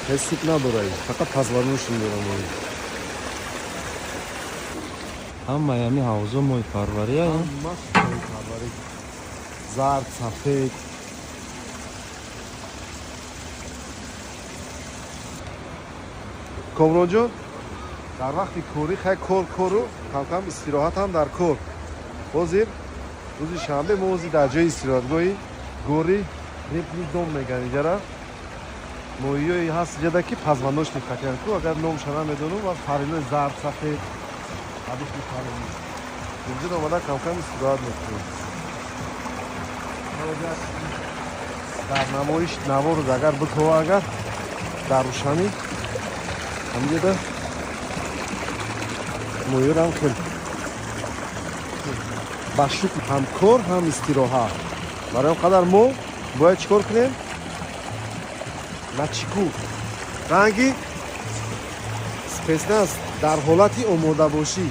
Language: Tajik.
Ҳеҷ суп надорад, фақат позвоночник дорам. Ҳамаи ҳами ҳавзо моҳипарварӣ? Ҳамаш моҳипарварӣ, зард, сафед. Комронҷон, дар вақти корӣ хай кор кору камкам истироҳат ҳам дар кор. Ҳозир рӯзи шанбе мо ҳозир дар ҷои истироҳатгоҳи Гори Рыбный дом меган иҷара. Моҳиёе ҳаст иҷада, ки позвоночник хатиян ку, агар номша намедонам, ва фарилои зард, сафед, обычный фарили. Инҷо омада камкам истироҳат мекунем. Дар намоиш навору агар бикова, агар дар рӯшанӣ ҳамҷода моҳиёрам хел ба шукр, ҳам кор, ҳам истироҳат. Барои он қадар мо бояд чӣ кор кунем? Начеку, ранги спецназ дар ҳолати омодабошӣ.